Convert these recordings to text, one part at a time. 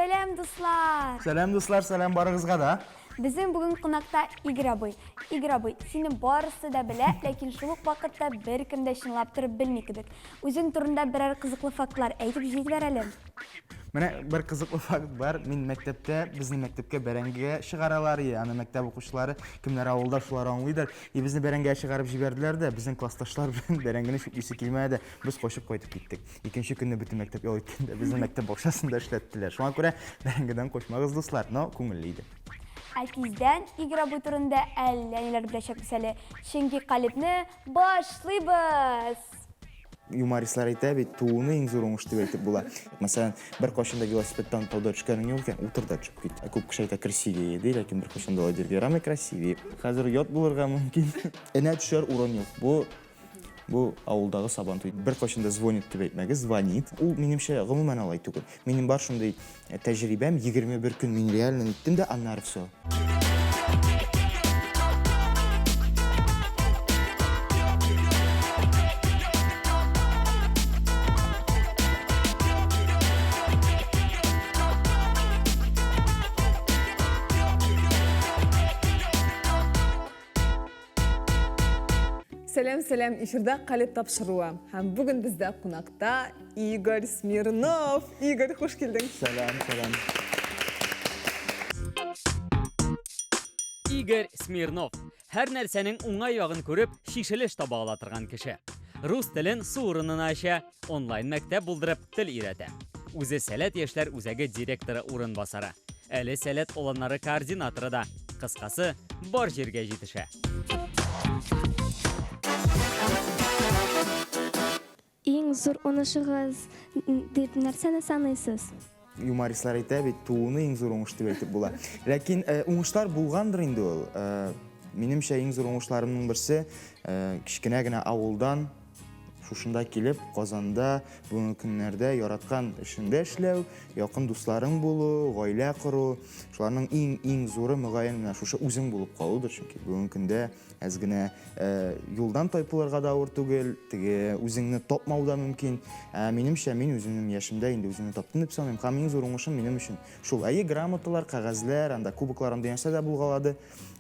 Сәлам, дуслар! Сәлам, дуслар, сәлам барыгызга да. Безнең бүген кунакта Игорь абый. Игорь абый, сине барысы да белә, ләкин шул ук вакытта беркем дә чынлап торып белми кебек. Үзең турында берәр кызыклы фактлар әйтеп җибәр әле. Менә бер кызыклы факт бар. Мин мәктәптә, безнең мәктәпкә бәрәңгегә чыгаралар, и аны мәктәп укучылары, кемнәр авылда, шулар аңлыйдыр. И безне бәрәңгегә чыгарып җибәрделәр дә, безнең классташлар белән бәрәңгене чүплисе килмәде, без качып кайтып киттек. Икенче көнне бөтен мәктәп ял иткәндә безне мәктәп бакчасында эшләттеләр. Шуңа күрә бәрәңгедән качмагыз, дуслар, но күңелле иде. Ә тиздән Игорь абый турында әллә ниләр беләчәкбез әле. Чөнки калебне башлыйбыз! Юмористлар әйтә бит, тууны иң зур уңыш дип әйтеп була. Мәсәлән, беркайчан да велосипедтан тауда төшкәнең юк икән, утыр да төшеп кит. Ә күп кеше әйтә, красивее ди, ләкин беркайчан да алай дияргә ярамый, красивее. Хәзер оят булырга мөмкин. Энә төшәр урын юк. Бу Бу авылдагы Сабантуй. Беркайчан да звонит дип әйтмәгез, звонит. Ул, минемчә, гомумән алай түгел. Минем бар шундый тәҗрибәм, 21 көн мин реально ниттем дә, аннары все. Сәлам, сәлам, эфирда Калеб тапшыруы. Һәм бүген бездә кунакта Игорь Смирнов. Игорь, хуш килдең. Сәлам, сәлам. Игорь Смирнов. Һәр нәрсәнең уңай ягын күреп, чишелеш таба ала торган кеше. Рус телен су урынына эчә, онлайн мәктәп булдырып, тел өйрәтә. Үзе Сәләт яшьләр үзәге директоры урынбасары. Әле Сәләт оланнары координаторы да. Кыскасы, бар җиргә җитешә. Иң зур уңышыгыз дип нәрсәне саныйсыз? Юмористлар әйтә бит, тууны иң зур уңыш дип әйтеп була. Ләкин э, уңышлар булгандыр инде ул. Э, минемчә, иң зур уңышларымның берсе э, кечкенә генә авылдан Шушында килеп, Казанда бүгенге көннәрдә яраткан эшеңдә эшләү, якын дусларың булу, гаилә кору, шуларның иң-иң зуры, мөгаен, менә шушы үзең булып калудыр, чөнки бүгенге көндә әз генә э, юлдан тайпылырга да авыр түгел, теге үзеңне тапмау да мөмкин. Ә минемчә, мин үземнең яшемдә инде үземне таптым дип саныйм. Һәм иң зур уңышым минем өчен шул. Әйе, грамоталар, кәгазьләр, анда кубоклар, андый нәрсә дә булгалады.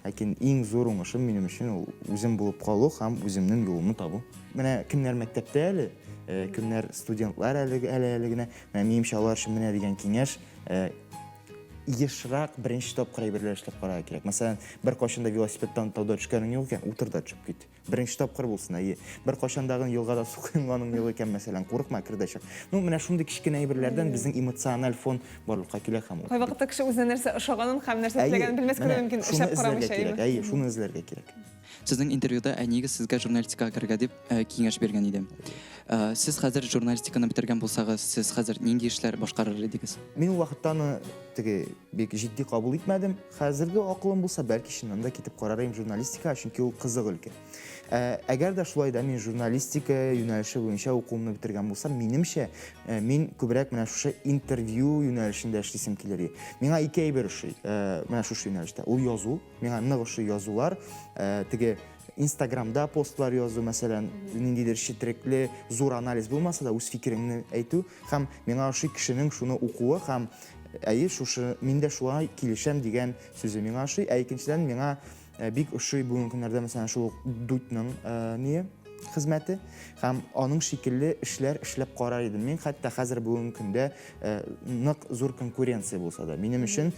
Ләкин иң зур уңышым минем өчен ул үзем булып калу һәм үземнең юлымны табу. Менә кемнәр мәктәптә әле, э, кемнәр студентлар әле әле әле генә, менә минемчә алар өчен менә дигән киңәш, э, ешрак беренче тапкыр әйберләр эшләп карарга кирәк. Мәсәлән, беркайчан да велосипедтан тауда төшкәнең юк икән, утыр да төшеп кит. Беренче тапкыр булсын, әйе. Беркайчан да елгада су коенганың юк икән, мәсәлән, курыкма, кер дә чык. Ну, менә шундый кечкенә әйберләрдән безнең эмоциональ фон барлыкка килә һәм ул. Кайвакытта кеше үзенә нәрсә ошаганын һәм нәрсә теләгәнен белмәскә дә мөмкин, эшләп карамыйча, әйеме? Әйе, шуны эзләргә кирәк. Сезнең интервьюда әниегез сезгә журналистикага керергә дип э, киңәш биргән иде. Э, сез хәзер журналистиканы бетергән булсагыз, сез хәзер нинди эшләр башкарыр идегез? Мин ул вакытта аны теге бик җитди кабул итмәдем. Хәзерге акылым булса, бәлки чыннан да китеп карар идем журналистикага, чөнки ул кызык өлкә. Ә, әгәр дә шулай да мин журналистика юнәлеше буенча укуымны бетергән булсам, минемчә, э, мин күбрәк менә шушы интервью юнәлешендә эшлисем килер иде. Миңа ике әйбер ошый, э, менә шушы юнәлештә. Ул язу, миңа нык ошый язулар, э, теге Инстаграмда постлар язу, мәсәлән, ниндидер четерекле зур анализ булмаса да, үз фикереңне әйтү һәм миңа ошый кешенең шуны укуы һәм Әйе, шушы, мин дә шулай килешәм дигән сүзе миңа ошый. Ә икенчедән, миңа э, бик ошый бүгенге көннәрдә, мәсәлән, шул ук Дудьның э, ние хезмәте һәм аның шикелле эшләр эшләп карар идем. Мин хәтта хәзер бүгенге көндә э, нык зур конкуренция булса да, минем өчен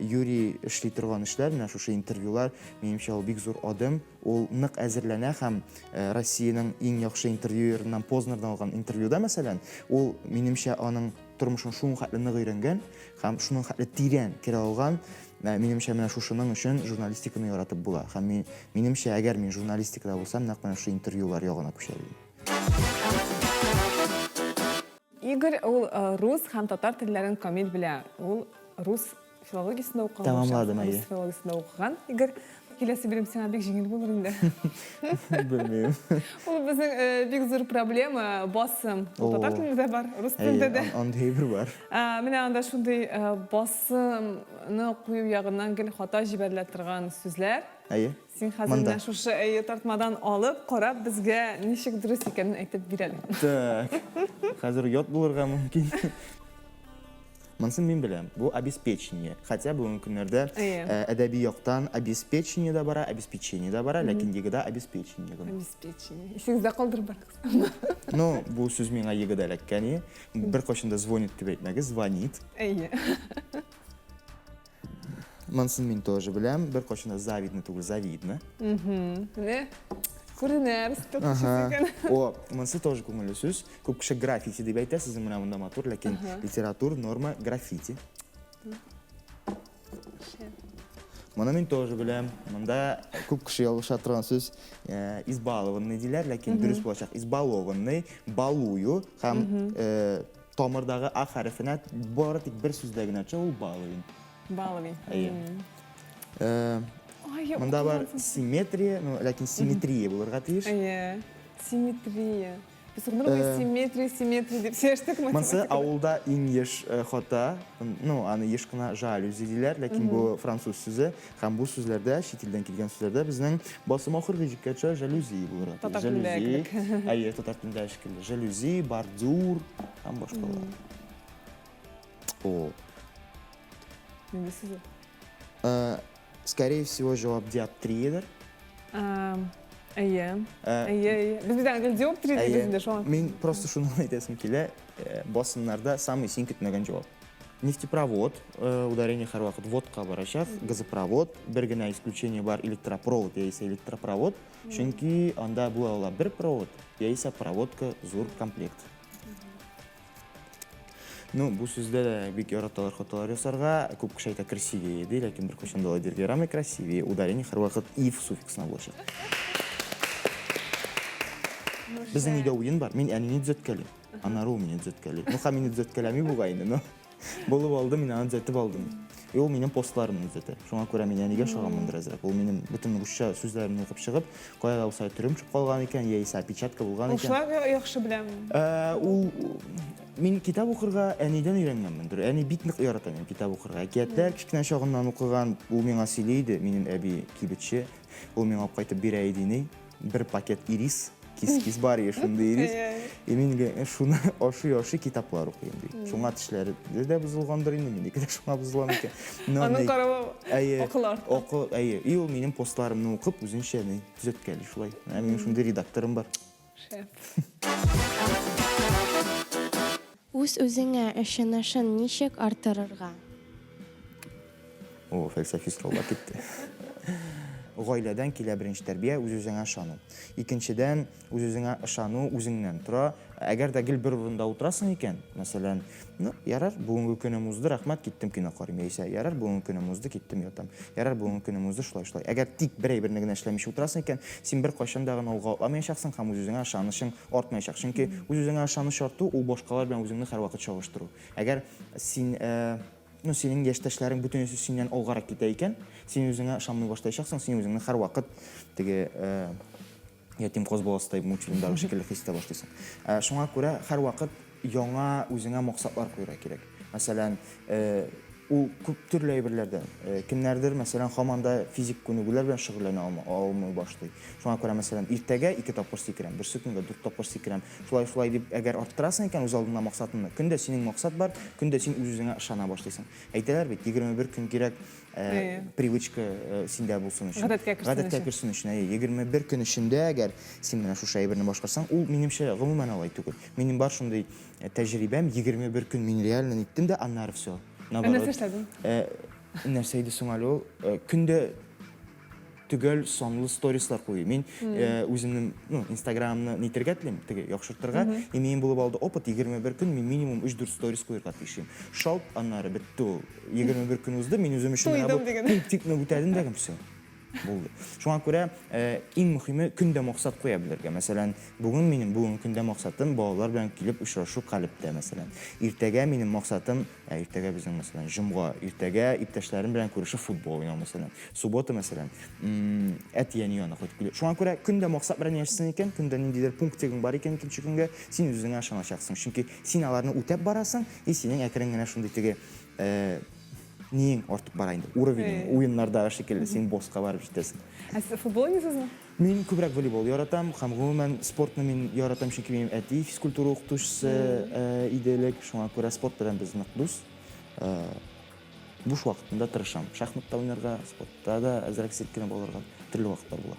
Юрий эшли торган эшләр, менә шушы интервьюлар, минемчә, ул бик зур адым. Ул нык әзерләнә һәм Россиянең иң яхшы интервьюерыннан Познердан алган интервьюда, мәсәлән, ул, минемчә, аның тормышын шуның хәтле нык өйрәнгән һәм шуның хәтле тирән керә алган, ә, минемчә, менә шушының өчен журналистиканы яратып була. Һәм мин, минемчә, әгәр мин журналистикада булсам, нәкъ менә шушы интервьюлар ягына күчәр идем. Игорь ул э, рус һәм татар телләрен камил белә. Ул рус Филологиясендә укыган. Тәмамладым, әйе. Рус филологиясендә укыган Игорь. Киләсе бирем сиңа бик җиңел булыр инде. Белмим. Ул безнең э, бик зур проблема, басым. Ул татар телендә дә бар, рус телендә дә. Андый әйбер бар. Менә анда шундый э, басымны кую ягыннан гел хата җибәрелә торган сүзләр. Әйе. Син хәзер менә шушы әйе тартмадан алып, карап, безгә ничек дөрес икәнен әйтеп бир әле. Так. Хәзер оят булырга мөмкин. Монысын мин беләм. Бу обеспечение. Хотя бүгенге көннәрдә әдәби яктан обеспечение дә бара, обеспечение дә бара, ләкин ЕГЭда обеспечение гына. Обеспечение. Исегездә калдырып барыгыз. Ну, бу сүз миңа ЕГЭда эләккән иде. Беркайчан да звонит дип әйтмәгез, звонит. Әйе. Монысын мин тоже беләм. Беркайчан да завидно түгел, завидно. Менә күренә, тукчысы икән. О, монысы тоже күңелле сүз. Күп кеше граффити дип әйтә, сезнең менә монда матур, ләкин литератур норма граффити. Моны мин тоже беләм. Монда күп кеше ялгыша торган сүз э, избалованный диләр, ләкин дөрес булачак избалованный, балую һәм э, тамырдагы а хәрефенә бары тик бер сүздә генә төшә, ул баловин. Баловин. Әйе. Э, Монда бар симметрия, ну, ләкин симметрия булырга тиеш. Әйе. Симметрия. Без гомер буе э, симметрия, симметрия дип сөйләштек Монысы авылда иң еш э, хата, ну, аны еш кына жалюзи диләр, ләкин бу француз сүзе һәм бу сүзләрдә, чит илдән килгән сүзләрдә безнең басым ахыргы җиккә төшә жалюзи булырга тиеш. Татар телендә кебек. Әйе, татар телендә шикелле. Жалюзи, бордюр һәм башкалар. О. Нинди сүз ул? Э, скорее всего, җавап диоптриядер. Әйе. Әйе, әйе. Без бит аны диоптрия дибез инде шуңа. Мин просто шуны әйтәсем килә, басымнарда самый син көтмәгән җавап. Нефтепровод, ударение һәрвакыт водка барачак, газопровод, бер генә исключение бар, электропровод яисә электропровод, чөнки анда була ала бер провод яисә проводка зур комплект. Ну, бу сүздә дә бик яраталар хаталар ясарга. Күп кеше әйтә красивее ди, ләкин беркайчан да алай дияргә ярамый. Красивее ударение һәрвакыт ив суффиксына булачак. Безнең өйдә уен бар. Мин әнине төзәткәлим. Аннары ул мине төзәткәли. Ну, һәм мине төзәткәләми бугай инде, но булып алды, мин аны төзәтеп алдым. И ул минем постларымны төзәтә. Шуңа күрә мин әнигә ошаганмындыр әзрәк. Ул минем бөтен русча сүзләремне укып чыгып, кая да булса төрем төшеп калган икән, яисә опечатка булган икән. Ул шулай яхшы беләме? Э, ул мин китап укырга әнидән өйрәнгәнмендер. Әни бик нык ярата минем китап укырга. Әкиятләр кечкенә чагыннан укыган. Ул миңа сөйли иде, минем әби кибетче. Ул миңа алып кайтып бирә иде, ни. Бер пакет ирис, кис-кис бар иде шундый ирис. И мин ге шуны ашый-ашый китаплар укыйм ди. Шуңа тешләре дә бозылгандыр инде, минеке дә шуңа бозыла микән. Но Аның каравы акыл артты. Акыл, әйе. И ул минем постларымны укып, үзенчә ни төзәткәли шулай. Менә минем шундый редакторым бар. Шәп. Үз-үзеңә ышанычын ничек арттырырга? О, фәлсәфи сораулар китте. Гаиләдән килә беренче тәрбия, үз-үзеңә ышану. Икенчедән, үз-үзеңә ышану үзеңнән тора. Әгәр дә гел бер урында утырасың икән, мәсәлән, ну, ярар, бүгенге көнем узды, рәхмәт, киттем кино карыйм, яисә ярар, бүгенге көнем узды, киттем ятам. Ярар, бүгенге көнем узды, шулай, шулай. Әгәр тик бер әйберне генә эшләмичә утырасың икән, син беркайчан да гына алга атламаячаксың һәм үз-үзеңә ышанычың артмаячак. Чөнки үз-үзеңә ышаныч арту, ул башкалар белән үзеңне һәрвакыт чагыштыру. Әгәр син, э, ну, синең яшьтәшләрең бөтенесе синнән алгарак китә икән, син үзеңә ышанмый башлаячаксың, син үзеңне һәрвакыт теге э, ятим каз баласыдай мультфильмдагы шикелле хис итә башлыйсың. Э, шуңа күрә һәрвакыт яңа үзеңә максатлар куярга кирәк. Мәсәлән, э, ул күп төрле әйберләрдән. Э, кемнәрдер, мәсәлән, һаман да физик күнегүләр белән шөгыльләнә алмый башлый. Шуңа күрә, мәсәлән, иртәгә ике тапкыр сикерәм, берсе көнгә дүрт тапкыр сикерәм. Шулай-шулай дип, әгәр арттырасың икән үз алдыңа максатыңны, көн дә синең максат бар, көн дә син үз-үзеңә ышана башлыйсың. Әйтәләр бит, 21 көн кирәк, э, привычка э, синдә булсын өчен. Гадәткә керсен Гадәткә керсен өчен, әйе. 21 көн эчендә әгәр син менә шушы әйберне башкарсаң, ул минемчә гомумән алай түгел. Минем бар шундый э, тәҗрибәм, 21 көн мин реально ниттем дә, аннары все. Ә нәрсә эшләдең? Нәрсә иде соң әле ул? Көндә төгәл санлы сторислар кую. Мин э, үземнең, ну, Инстаграмны нитергә телим, теге яхшыртырга. И минем булып алды опыт, 21 көн мин минимум 3-4 сторис куярга тиешем. Шалт, аннары бетте ул. 21 көн узды, мин үзем өчен менә бу пунктикны үтәдем дә, все. Булды. Шуңа күрә э, иң мөһиме көндә максат куя белергә. Мәсәлән, бүген минем бүгенге көндә максатым балалар белән килеп очрашу калебтә, мәсәлән. Иртәгә минем максатым Ә иртәгә безнең, мәсәлән, җомга, иртәгә иптәшләрем белән күрешеп футбол уйнау, мәсәлән. Суббота, мәсәлән, әти-әни янына кайтып килү. Шуңа күрә көн дә максат белән яшисең икән, көн дә ниндидер пунктигың бар икән икенче көнгә, син үз-үзеңә ышаначаксың. Чөнки син аларны үтәп барасың, и синең әкрен генә шундый теге ниең артып бара инде, уровенең, уеннардагы шикелле, син босска барып җитәсең. Ә сез футбол уйныйсызмы? Мин күбрәк волейбол яратам һәм гомумән спортны мин яратам, чөнки минем әти физкультура укытучысы иде элек, шуңа күрә спорт белән без нык дус. Буш вакытымда тырышам. Шахмат та уйнарга, спортта да әзрәк селкенеп алырга төрле вакытлар була.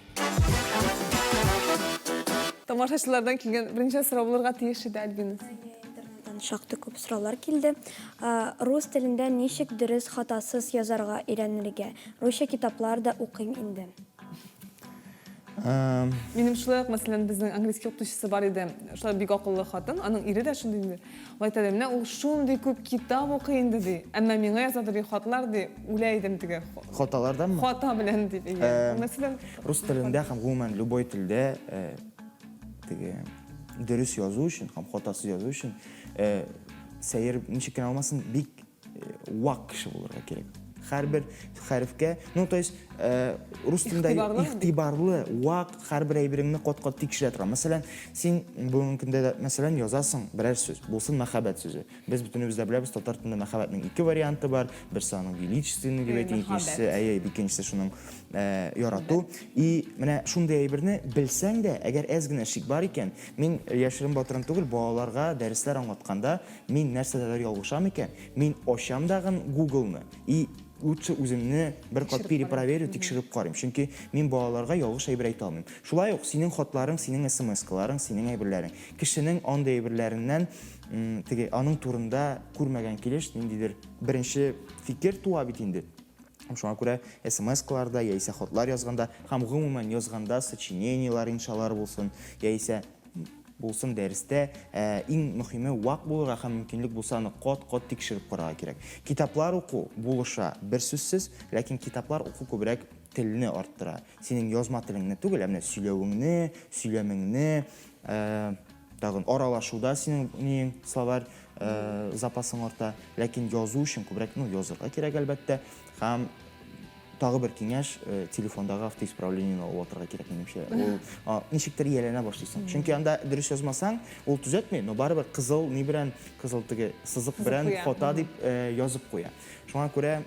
Тамашачылардан килгән беренче сорау булырга тиеш иде, Альбина. Интернеттан шактый күп сораулар килде. Рус телендә ничек дөрес хатасыз язарга өйрәнергә? Русча китаплар да укыйм инде. Минем шулай ук, мәсәлән, безнең английский укытучысы бар иде. Шулай бик акыллы хатын, аның ире дә шундый инде. Ул әйтә, менә ул шундый күп китап укый инде, ди. Әмма миңа яза ди хатлар, ди, үлә идем теге. Хаталарданмы? Хата белән дип. Мәсәлән, рус телендә һәм гомумән любой телдә теге дөрес язу өчен һәм хатасыз язу өчен сәер ничек кенә алмасын, бик вак кеше булырга кирәк. Һәрбер хәрефкә, ну, то есть, рус телендә игътибарлы, вак һәрбер әйбереңне кат-кат тикшерә торган. Мәсәлән, син бүгенге көндә дә, мәсәлән, язасың берәр сүз, булсын мәхәббәт сүзе. Без бөтенебез дә беләбез, татар телендә мәхәббәтнең ике варианты бар. Берсе аның величественный дип әйтә, икенчесе, әйе, икенчесе шуның ярату. И менә шундый әйберне белсәң дә, әгәр әз генә шик бар икән, мин яшерен батырын түгел, балаларга дәресләр аңлатканда, Мин нәрсәдәдер ялгышам икән, мин ачам дагын Google-ны и лучше үземне бер кат перепроверю, тикшереп карыйм. Чөнки мин балаларга ялгыш әйбер әйтә алмыйм. Шулай ук синең хатларың, синең смс-каларың, синең әйберләрең. Кешенең андый әйберләреннән теге аның турында күрмәгән килеш ниндидер беренче фикер туа бит инде. Һәм шуңа күрә смс-каларда яисә хатлар язганда һәм гомумән язганда сочинениелар, иншалар булсын, яисә булсын дәрестә, ә, иң мөхиме вак булырга һәм мөмкинлек булса аны кат-кат тикшереп карарга кирәк. Китаплар уку булыша, бер сүзсез, ләкин китаплар уку күбрәк телне арттыра. Синең язма телеңне түгел, ә менә сөйләвеңне, сөйләмеңне, ә, тагын аралашуда синең ниең, словарь ә, запасың арта. Ләкин язу өчен күбрәк, ну, язырга кирәк, әлбәттә. Һәм Тагы бер киңәш, э, телефондагы автоисправлениене алып атырга кирәк минемчә. Ул а, ничектер ияләнә башлыйсың. Чөнки анда дөрес язмасаң, ул төзәтми, но барыбер кызыл ни белән, кызыл теге сызык белән хата дип э, язып куя. Шуңа күрә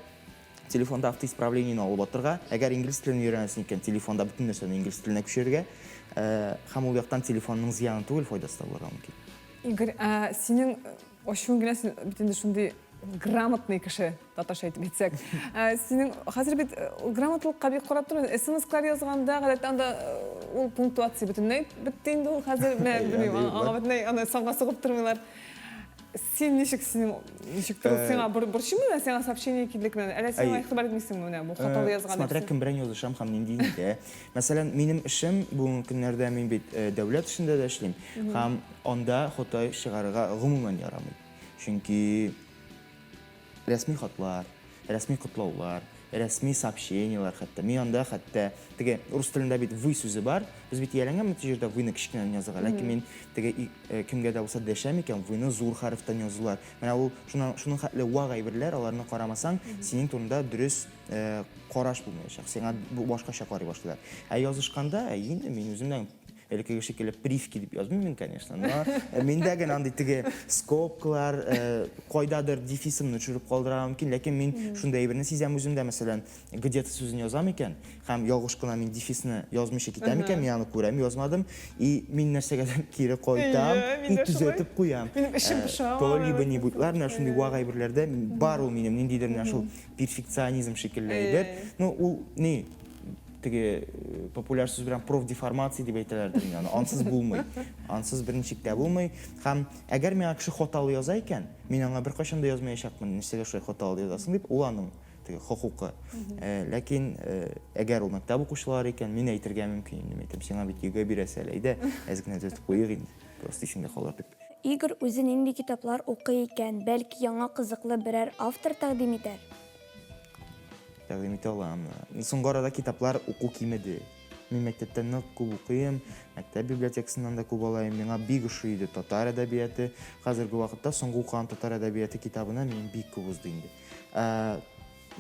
телефонда автоисправлениене алып атырга, әгәр инглиз телен өйрәнәсең икән, телефонда бөтен нәрсәне инглиз теленә күчерергә, э, һәм ул яктан телефонның зыяны түгел, файдасы да булырга мөмкин. Игорь, ә синең ачуың килә, син бит инде шундый грамотный кеше, татарча әйтеп әйтсәк. Ә, синең хәзер бит э, грамотлыкка бик карап тормый. СМС-лар язганда, гадәттә анда э, ул пунктуация бөтенләй бетте инде ул хәзер. Менә белмим, аңа бөтенләй аны санга сугып тормыйлар. Син ничек синең ничек тор, э, сиңа борчыймы менә сиңа сообщение килде менә? Әллә син аңа игътибар итмисеңме менә бу хаталы язган Смотря кем белән язышам һәм нинди нидә. Мәсәлән, минем эшем бүгенге көннәрдә мин бит дәүләт эшендә дә эшлим һәм анда хата чыгарырга гомумән ярамый. Чөнки рәсми хатлар, рәсми котлаулар, рәсми сообщениелар хәтта. Мин анда хәтта теге рус телендә бит вы сүзе бар. Без бит ияләнгән бит җирдә вы-ны кечкенәдән язырга. Ләкин мин теге э, кемгә дә булса дәшәм икән, вы-ны зур хәрефтән язулар. Менә ул шуның шуның хәтле вак әйберләр, аларны карамасаң, синең турында дөрес э, караш булмаячак. Сиңа башкача карый башлыйлар. Ә язышканда, әйе инде, мин үзем дә Элеккеге шикелле привки дип язмыйм мин, конечно, но э, миндә генә андый теге скобкалар, э, кайдадыр дефисымны төшереп калдырырга мөмкин, ләкин мин шундый әйберне сизәм үземдә, мәсәлән, где-то сүзен язам икән, һәм ялгыш кына мин дефисны язмыйча китәм икән, мин аны күрәм, язмадым, и мин нәрсәгәдер кире кайтам, и төзәтеп куям. Минем эчем э, пошама. То либо не будь-лар, менә шундый вак әйберләрдә бар ул минем ниндидер менә шул перфекционизм шикелле әйбер. Ну, ул ни, теге э, популяр сүз белән профдеформация дип әйтәләр инде аны. Ансыз булмый. Ансыз берничек тә булмый. Һәм әгәр миңа кеше хаталы яза икән, мин аңа беркайчан да язмаячакмын, нәрсәгә шулай хаталы язасың дип, ул аның теге хокукы. Э, ләкин э, әгәр ул мәктәп укучылары икән, мин әйтергә мөмкин инде, әйтәм, сиңа бит ЕГЭ бирәсе әле, әйдә, әз генә төзәтеп куйыйк инде, просто исеңдә калыр дип. Игорь үзе нинди китаплар укый икән? Бәлки яңа кызыклы берәр автор тәкъдим итәр? Тәкъдим итә алам. Соңгы арада китаплар уку кимеде. Мин мәктәптә нык күп укыйм, мәктәп библиотекасыннан да күп алайым. Миңа бик ошый иде татар әдәбияты. Хәзерге вакытта соңгы укыган татар әдәбияты китабына минем бик күп узды инде. Ә,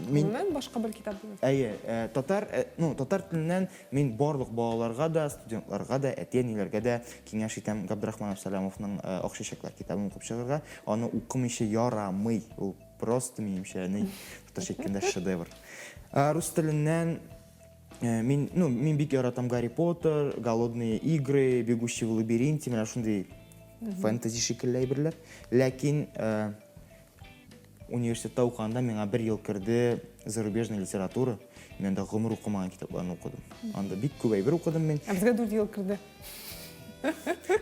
мин Гомумән башка бер китап булыр. Әйе, э, татар, э, ну, татар теленнән мин барлык балаларга да, студентларга да, әти-әниләргә дә киңәш итәм Габдрахман Абсалямовның э, Ак чәчәкләр китабын укып чыгарга. Аны укымыйча ярамый. Ул Просто, минемчә, ни, татарча әйткәндә, шедевр. Ә, рус теленнән э, мин, ну, мин бик яратам Гарри Поттер, Голодные игры, Бегущий в лабиринте, менә шундый фэнтези шикелле әйберләр. Ләкин э, Университетта укыганда миңа бер ел керде зарубежная литература. Мин анда гомер укымаган китапларны укыдым. Анда бик күп әйбер укыдым мин. Ә безгә 4 ел керде.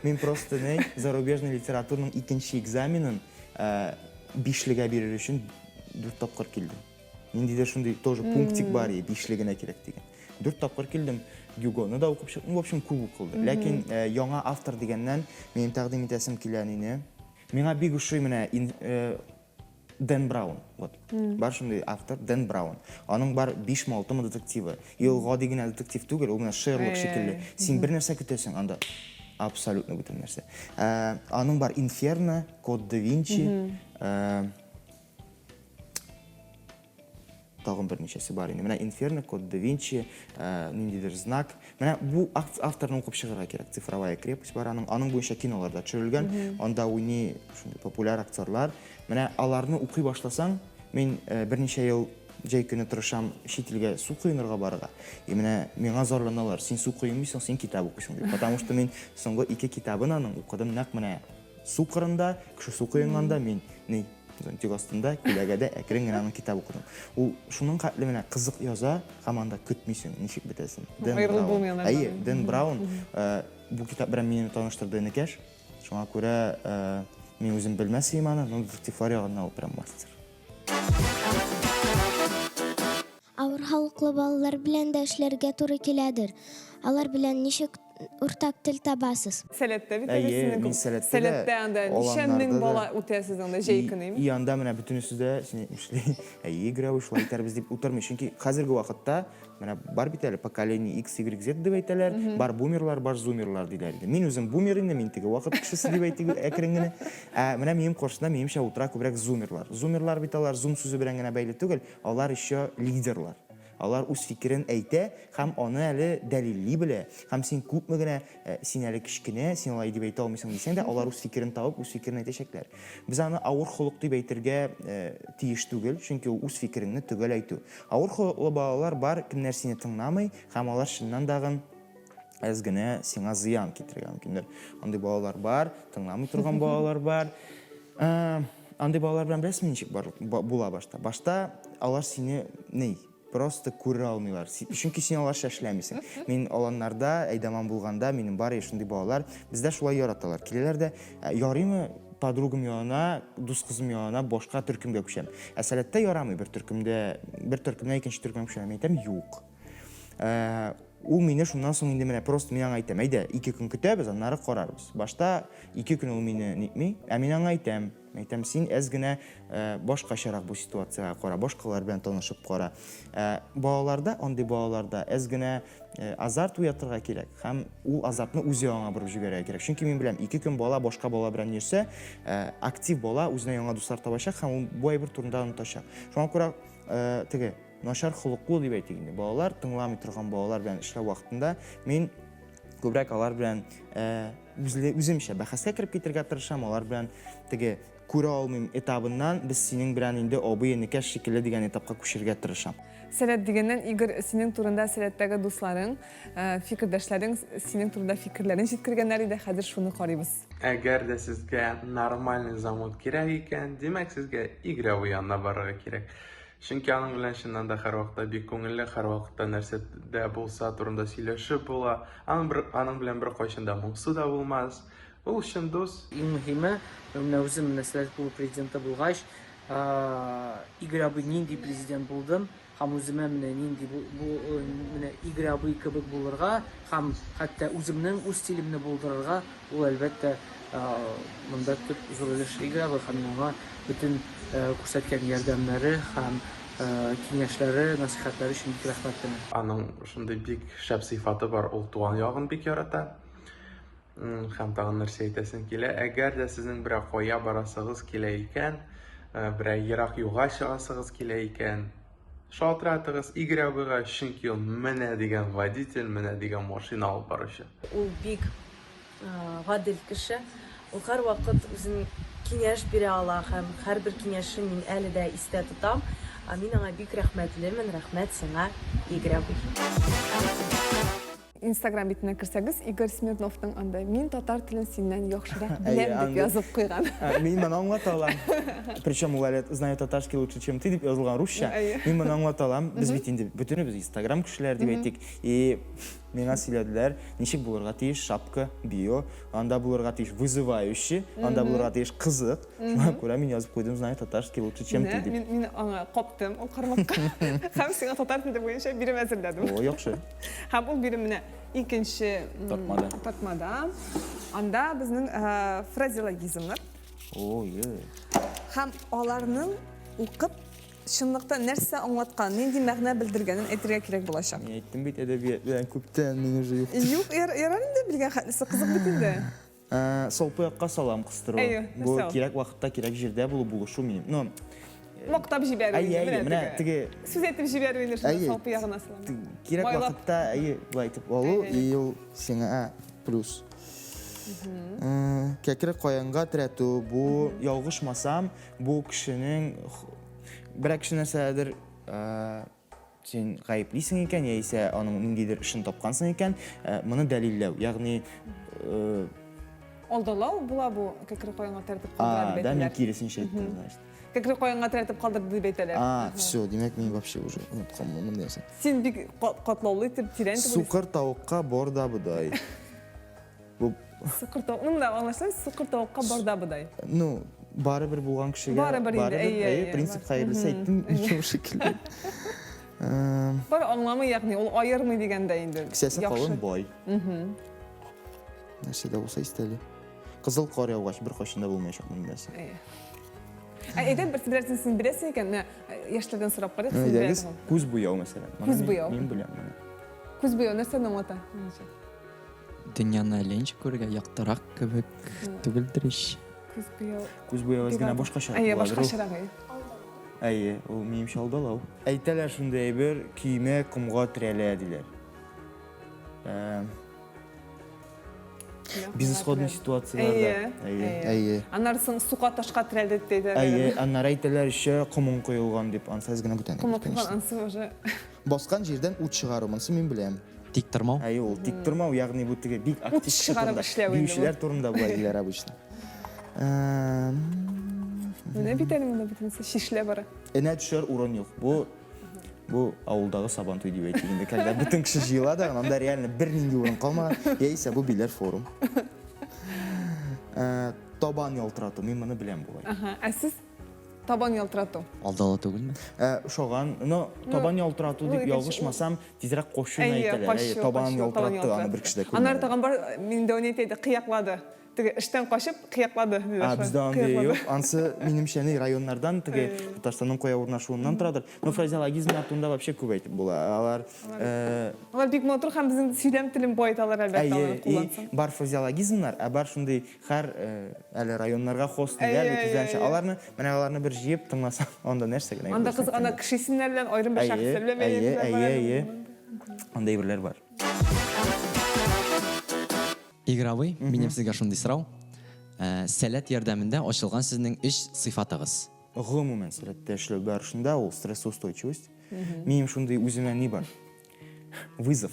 Мин просто не зарубежный литератураның икенче экзаменын э, бишлегә бирер өчен дүрт тапкыр килдем. Ниндидер шундый тоже пунктик бар, и бишле генә кирәк дигән. Дүрт тапкыр килдем, Гюгоны да укып чыктым. В общем, күп укылды. Ләкин э, яңа автор дигәннән минем тәкъдим итәсем килә нине. Миңа бик ошый менә э, Дэн Браун. Вот. Бар шундый автор Дэн Браун. Аның бар 5-6 детективы. И ул гади генә детектив түгел, ул менә Шерлок шикелле. Син бер нәрсә көтәсең, анда абсолютно бүтән нәрсә. Э, аның бар Инферно, Код да Винчи, э, Тагын берничәсе бар инде. Менә Инферно, Код да Винчи, э, ниндидер знак. Менә бу авторны укып чыгарга кирәк. Цифровая крепость бар аның. Аның буенча кинолар да төшерелгән. Анда уйный шундый популяр актерлар. Менә аларны укый башласаң, мин э, берничә ел җәй көне тырышам чит илгә су коенырга барырга. И менә миңа зарланалар, син су коенмыйсың, син китап укыйсың дип. Потому что мин соңгы ике китабын аның укыдым нәкъ менә су кырында, кеше су коенганда мин ни Зонтик астында, күләгәдә әкрен генә аның китап укыдым. Ул шуның хәтле менә кызык яза, һәм анда көтмисең, ничек бетәсен. Дэн Аерылып булмый анардан. Әйе, Дэн Браун э, бу китап белән мине таныштырды энекәш. Шуңа күрә э, мин үзем белмәс идем аны, но детективлар ягыннан ул прям мастер. Авыр холыклы балалар белән дә эшләргә туры киләдер. Алар белән ничек уртак тел табасыз? Сәләттә бит әле Әйе, синең мин күп. Сәләттә дә, Сәләттә анда ничә аланнарда мең да. бала үтә сезнең анда җәй И, көне, и анда менә бөтенесе дә син әйтмешли, әйе, Грәү, шулай итәрбез дип утырмый. Чөнки хәзерге вакытта менә бар бит әле поколение X, Y, Z дип әйтәләр, бар бумерлар, бар зумерлар диләр инде. Мин үзем бумер инде, мин теге вакыт кешесе дип әйтик әкрен генә. Ә менә минем каршымда минемчә утыра күбрәк зумерлар. Зумерлар бит алар зум сүзе белән генә бәйле түгел, Алар еще лидерлар. Алар үз фикерен әйтә һәм аны әле дәлилли белә. Һәм син күпме генә, э, син әле кечкенә, син алай дип әйтә алмыйсың дисәң дә, алар үз фикерен табып, үз фикерен әйтәчәкләр. Без аны авыр холык дип әйтергә э, тиеш түгел, чөнки ул үз фикереңне төгәл әйтү. Авыр холыклы балалар бар, кемнәр сине тыңламый һәм алар чыннан дагын әз генә сиңа зыян китерергә мөмкиннәр. Андый балалар бар, тыңламый торган балалар бар. Э, андый балалар белән беләсеңме ничек бар, була башта? Башта алар сине ни, просто күрә алмыйлар. Чөнки син аларча эшләмисең. Мин аланнарда әйдаман булганда, минем бар шундый балалар, бездә шулай яраталар. Киләләр дә, «Ә, ярыймы, подругам янына, дус кызым янына башка төркемгә күчәм. Ә сәләттә ярамый бер төркемдә, бер төркемнән икенче төркемгә күчәм. Мин әйтәм, юк. Ә, ул мине шуннан соң инде менә просто мин аңа әйтәм, әйдә, ике көн көтәбез, аннары карарбыз. Башта ике көн ул мине нитми, ә мин аңа әйтәм, әйтәм, син әз генә э, башкачарак бу ситуациягә кара, башкалар белән танышып кара. Ә, балаларда, андый балаларда әз генә э, азарт уятырга кирәк һәм ул азартны үзе аңа борып җибәрергә кирәк. Чөнки мин беләм, ике көн бала башка бала белән йөрсә, э, актив бала үзенә яңа дуслар табачак һәм ул бу әйбер турында онытачак. Шуңа күрә э, теге Начар холыклы дип әйтик инде. Балалар тыңламый торган балалар белән эшләү вакытында мин күбрәк алар белән э, үзле үземчә бәхәскә кереп китергә тырышам, алар белән теге күрә алмыйм этабыннан без синең белән инде абый энекәш шикелле дигән этапка күчергә тырышам. Сәләт дигәннән, Игорь, синең турында Сәләттәге дусларың, э, фикердәшләрең синең турында фикерләрен җиткергәннәр иде, хәзер шуны карыйбыз. Әгәр дә сезгә нормальный замут кирәк икән, димәк сезгә Игорь абый янына барырга кирәк. Чөнки аның белән чыннан да һәрвакытта бик күңелле, һәрвакытта нәрсә дә булса турында сөйләшеп була. Аның бер, аның белән беркайчан да моңсу да булмас. Ул чын дус. Иң мөһиме, менә үзем менә Сәләт клубы президенты булгач, Игорь абый нинди президент булдым һәм үземә менә нинди бу, бу менә Игорь абый кебек булырга һәм хәтта үземнең үз стилемне булдырырга, ул әлбәттә Монда төп зур өлеш Игорь абый һәм мин аңа бөтен күрсәткән ярдәмнәре һәм киңәшләре, насыйхәтләре өчен бик рәхмәтлемен. Аның шундый бик шәп сыйфаты бар, ул туган ягын бик ярата. Һәм тагын нәрсә әйтәсем килә, әгәр дә сезнең берәр кая барасыгыз килә икән, берәр ерак юлга чыгасыгыз килә икән, шалтыратыгыз Игорь абыйга, чөнки ул менә дигән водитель, менә дигән машина алып баручы. Ул бик гадел кеше. Ул һәрвакыт үзен киңәш бирә ала һәм һәрбер киңәшен мин әле дә истә тотам. Мин аңа бик рәхмәтлемен. Рәхмәт сиңа, Игорь абый. Инстаграм битенә керсәгез, Игорь Смирновның анда мин татар телен синнән яхшырак беләм дип язып куйган. Мин моны аңлата алам. Причем ул әле знаю татарский лучше, чем ты дип язылган русча. Мин моны аңлата алам. Без бит инде бөтенебез Инстаграм кешеләре дип әйтик. И миңа сөйләделәр, ничек булырга тиеш шапка, био, анда булырга тиеш вызывающий, анда булырга тиеш кызык. Шуңа күрә мин язып куйдым, знаю татарский лучше, чем ты дип. Мин, мин аңа каптым ул кармакка. Һәм сиңа татар теле буенча бирем әзерләдем. О, яхшы. Һәм ул бирем менә икенче тартмада. Тартмада. Анда безнең э, фразеологизмнар. О, е. Һәм аларның укып чынлыкта нәрсә аңлаткан, нинди мәгънә белдергәнен әйтергә кирәк булачак. Мин әйттем бит әдәбият белән күптән мин уже юк. Юк, ярар инде белгән хәтлесе кызык бит инде. Салпы якка салам кыстыру. Әйе, Бу нәрсә ул? кирәк вакытта, кирәк җирдә булу, булышу минем. Ну, Мактап җибәрү әйе, инде, әйе, менә менә теге. теге Сүз әйтеп җибәрү инде шунда Әйе. салпы ягына салам. кирәк Майлап. вакытта, әйе, болай итеп алу, Әйе, и ул сиңа плюс. Кәкре каенга терәтү, бу ялгышмасам, бу кешенең берәр кеше нәрсәдер Син гаеплисең икән, яисә аның ниндидер эшен тапкансың икән, э, моны дәлилләү, ягъни э, Алдалау була бу кәкре каенга тәртеп калдыра дип да, мин әйтәләр. киресенчә әйттем, значит. Кәкре каенга тәртеп калдырды дип әйтәләр. А, все, димәк, мин вообще уже онытканмын мондый нәрсә. Син бик катлаулы итеп, тирән итеп Сукыр тавыкка бар да бодай. Бу Сукыр тавык. Ну, менә аңлашыла, сукыр тавыкка бар да бодай. Ну, барыбер булган кешегә Барыбер инде, әйе, әйе, принцип бар. хәерлесе әйттем, ничего шикелле. Бар аңламый, ягъни ул аермый дигәндә инде. Кесәсе Яхшы. калын бай. Нәрсә дә булса истәле. Кызыл кар яугач беркайчан да булмаячак мондый нәрсә. Әйе. Ә әйдә бер берәрсен син беләсең икән, менә яшьләрдән сорап карыйк, син Әйдәгез, беләсең. күз буяу мәсәлән. Моны Күз мин- буяу. Мин беләм моны. Күз буяу нәрсәне аңлата? Минемчә. Дөньяны әллә ничек күрергә яктырак кебек түгелдер ич. Күз буяу. Күз буяу әз генә башкачарак Әйе, буладыр ул. башкачарак, әйе. Әйе, ул минемчә алдалау. Әйтәләр шундый әйбер, көймә комга терәлә диләр. Э, Безысходный ситуацияләрдә. Әйе, Әйе, әйе. Аннары соң сука ташка терәлде дип әйтәләр. Әйе, аннары әйтәләр еще комың коелган дип, ансы әз генә бүтән. Комы коелган, ансы уже. Баскан җирдән ут чыгару, монысы мин беләм. Тик тормау. Әйе, ул тик тормау, ягъни бу теге бик актив кеше чыгарып турында, эшләү инде бу. биючеләр турында болай диләр обычно. Менә бит әле монда бөтенесе чишелә бара. Энә төшәр урын юк. Бу бу авылдагы сабантуй дип әйтик инде, когда бөтен кеше җыела да, анда реально бернинди урын калмаган, яисә бу биләр форум. Табан ялтырату, мин моны беләм бугай. Ага, ә сез Табан ялтырату. Алдала түгелме? Ә, ошаган, но табан ялтырату дип ялгышмасам, тизрәк кочуны әйтәләр. Әйе, табан ялтыратты, аны бер кеше дә күрмәде. Аннары тагын бар, минем дәү әйтә иде, кыяклады. Теге эштән качып, кыяклады. А, бездә андый юк. Ансы, минемчә, ни районнардан, теге Татарстанның кая урнашуыннан торадыр. Но фразеологизмнар турында вообще күп әйтеп була. Алар Алар бик матур һәм безнең сөйләм телен баеталар, әлбәттә, аларны куллансаң. Бар фразеологизмнар, ә бар шундый Һәр әле районнарга хос диләр бит үзләренчә. Аларны, менә аларны бер җыеп тыңласаң, анда нәрсә генә Анда кыз, анда кеше исемнәре белән, аерым бер шәхесләр белән бәйле. Әйе, әйе, әйе. Анда әйберләр бар. Игорь абый, минем сезгә шундый сорау. Сәләт ярдәмендә ачылган сезнең өч сыйфатыгыз. Гомумән, сәләттә эшләү барышында ул стрессоустойчивость. Минем шундый үземә ни бар? Вызов.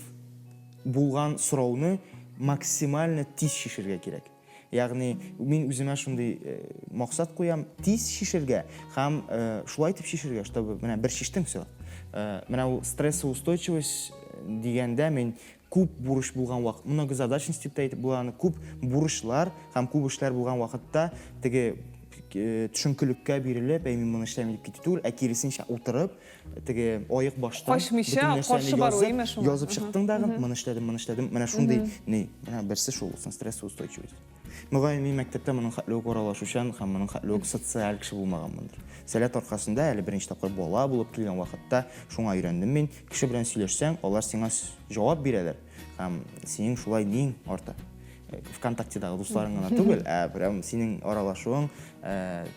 Булган сорауны максимально тиз чишергә кирәк. Ягъни мин үземә шундый э, максат куям, тиз чишергә һәм э, шулай итеп чишергә, чтобы менә бер чиштең, все. Э, менә ул стрессоустойчивость дигәндә мин күп бурыч булган вакыт, многозадачность дип тә әйтеп була аны, күп бурычлар һәм күп эшләр булган вакытта теге төшенкелеккә бирелеп, әй мин моны эшләмим дип китү түгел, ә киресенчә утырып, теге аек баштан Качмыйча, каршы бару, име шуңа? Язып чыктың дагы, моны эшләдем, моны эшләдем. Менә шундый ни, менә берсе шул булсын, стрессоустойчивость. Мөгаен, мин мәктәптә моның хәтле үк аралашучан һәм моның хәтле үк социаль кеше булмаганмындыр. Сәләт аркасында әле беренче тапкыр бала булып килгән вакытта шуңа өйрәндем мин. Кеше белән сөйләшсәң, алар сиңа җавап бирәләр һәм синең шулай ниң арта. Э, ВКонтактедагы дусларың гына түгел, ә прям синең аралашуың, э,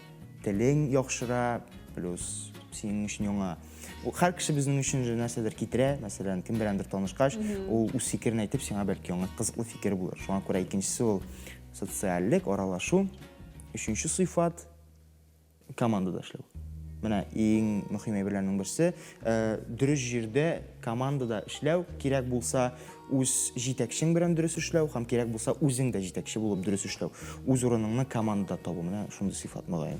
телең яхшыра, плюс синең өчен яңа. Һәр кеше безнең өчен же нәрсәдер китерә, мәсәлән, кем беләндер танышкач, ул үз фикерен әйтеп, сиңа бәлки яңа кызыклы фикер булыр. Шуңа күрә икенчесе ул социальлек, аралашу. Өченче сыйфат командада эшләү. Менә иң мөһим әйберләрнең берсе, дөрес җирдә командада эшләү, кирәк булса, үз җитәкчең белән дөрес эшләү һәм кирәк булса, үзең дә җитәкче булып дөрес эшләү. Үз урыныңны командада табу, менә шундый сыйфат мөгаен.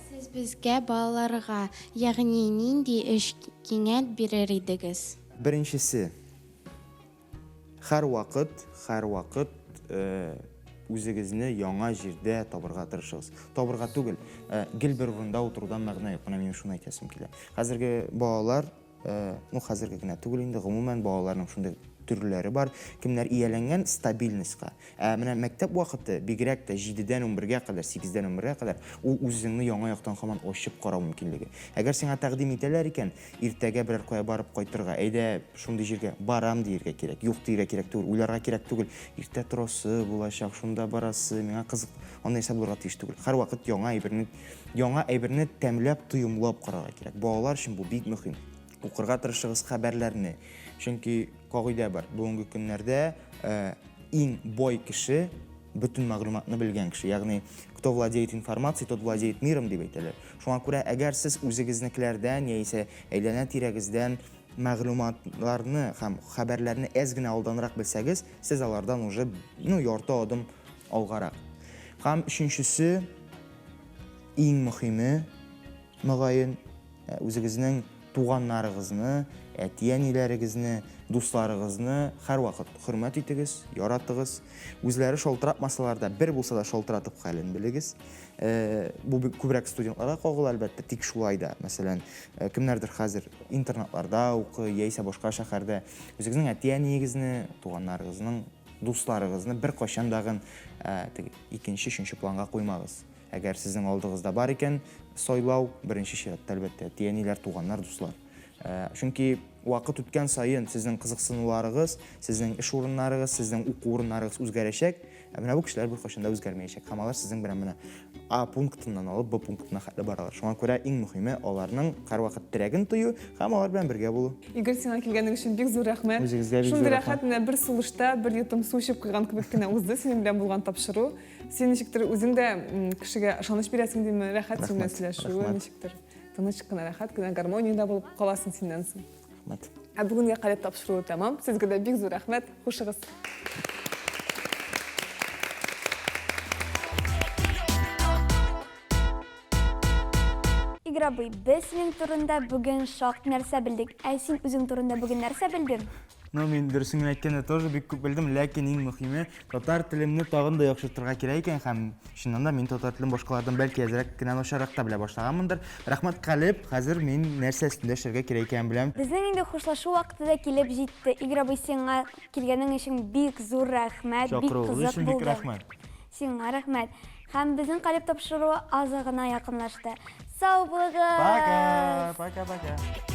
Сез безгә, балаларга, ягъни нинди өч киңәт бирер идегез? Беренчесе, Һәрвакыт, һәрвакыт үзегезне яңа җирдә табырга тырышыгыз. Табырга түгел, гел бер урында утырудан мәгънә юк. Менә минем шуны әйтәсем килә. Хәзерге балалар, ну хәзерге генә түгел инде, гомумән балаларның шундый төрләре бар, кемнәр ияләнгән стабильностька. Ә менә мәктәп вакыты, бигрәк тә җидедән унбергә кадәр, сигездән унбергә кадәр, ул үзеңне яңа яктан һаман ачып карау мөмкинлеге. Әгәр сиңа тәкъдим итәләр икән, Иртәгә берәр кая барып кайтырга, әйдә, шундый җиргә барам диергә кирәк. Юк диергә кирәк түгел, уйларга кирәк түгел. Иртә торасы булачак, шунда барасы, миңа кызык. Андый нәрсә булырга тиеш түгел. Һәрвакыт яңа әйберне, яңа әйберне тәмләп, тоемлап карарга кирәк. Балалар өчен бу бик мөһим. Укырга тырышыгыз хәбәрләрне. Чөнки кагыйдә бар. Бүгенге көннәрдә иң бай кеше бөтен мәгълүматны белгән кеше. Ягъни, кто владеет информацией, тот владеет миром дип әйтәләр. Шуңа күрә, әгәр сез үзегезнекеләрдән яисә әйләнә-тирәгездән мәгълүматларны һәм хәбәрләрне әз генә алданрак белсәгез, сез алардан уже, ну, ярты адым алгарак. Һәм өченчесе, иң мөһиме, мөгаен, үзегезнең туганнарыгызны, әти-әниләрегезне, дусларыгызны һәрвакыт хөрмәт итегез, яратыгыз. Үзләре шалтыратмасалар да, бер булса да шалтыратып хәлен белегез. Бу күбрәк студентларга кагыла, әлбәттә, тик шулай да, мәсәлән, кемнәрдер хәзер интернатларда укый, яисә башка шәһәрдә. Үзегезнең әти-әниегезне, туганнарыгызның, дусларыгызны беркайчан дагын теге икенче, өченче планга куймагыз. Әгәр сезнең алдыгызда бар икән сайлау, беренче чиратта, әлбәттә, әти-әниләр, туганнар, дуслар. Чөнки вакыт үткән саен сезнең кызыксынуларыгыз, сезнең эш урыннарыгыз, сезнең уку урыннарыгыз үзгәрәчәк. Ә менә бу кешеләр беркайчан да үзгәрмәячәк. Һәм алар сезнең белән менә А пунктыннан алып Б пунктына хәтле баралар. Шуңа күрә иң мөһиме аларның һәрвакыт терәген тою һәм алар белән бергә булу. Игорь, сиңа килгәнең өчен бик зур рәхмәт. Үзегезгә бик зур Шундый рәхәт, менә бер сулышта бер йотым су эчеп куйган кебек кенә узды синең белән булган тапшыру. Син ничектер үзең дә кешегә ышаныч бирәсең димме? Рәхәт синең белән сөйләшүе, ничектер тыныч кына, рәхәт кенә, гармониядә булып каласың синнән соң. Рәхмәт. Ә бүгенгә Калеб тапшыруы тәмам. Сезгә дә бик зур рәхмәт. Хушыгыз. Игорь абый, без синең турында бүген шактый нәрсә белдек. Ә син үзең турында бүген нәрсә белдең? Ну, мин дөресен генә әйткәндә тоже бик күп белдем, ләкин иң мөһиме, татар телемне тагын да яхшыртырга кирәк икән һәм чыннан да мин татар телен башкалардан бәлки әзрәк кенә начаррак та белә башлаганмындыр. Рәхмәт, Калеб, хәзер мин нәрсә өстендә эшләргә кирәк икәнен беләм. Безнең инде хушлашу вакыты да килеп җитте. Игорь абый, сиңа килгәнең өчен бик зур рәхмәт, бик Чакыруыгыз кызык өчен бик булды. рәхмәт. Сиңа рәхмәт. Һәм безнең Калеб тапшыруы азагына якынлашты. Сау булыгыз! Пока, пока, пока.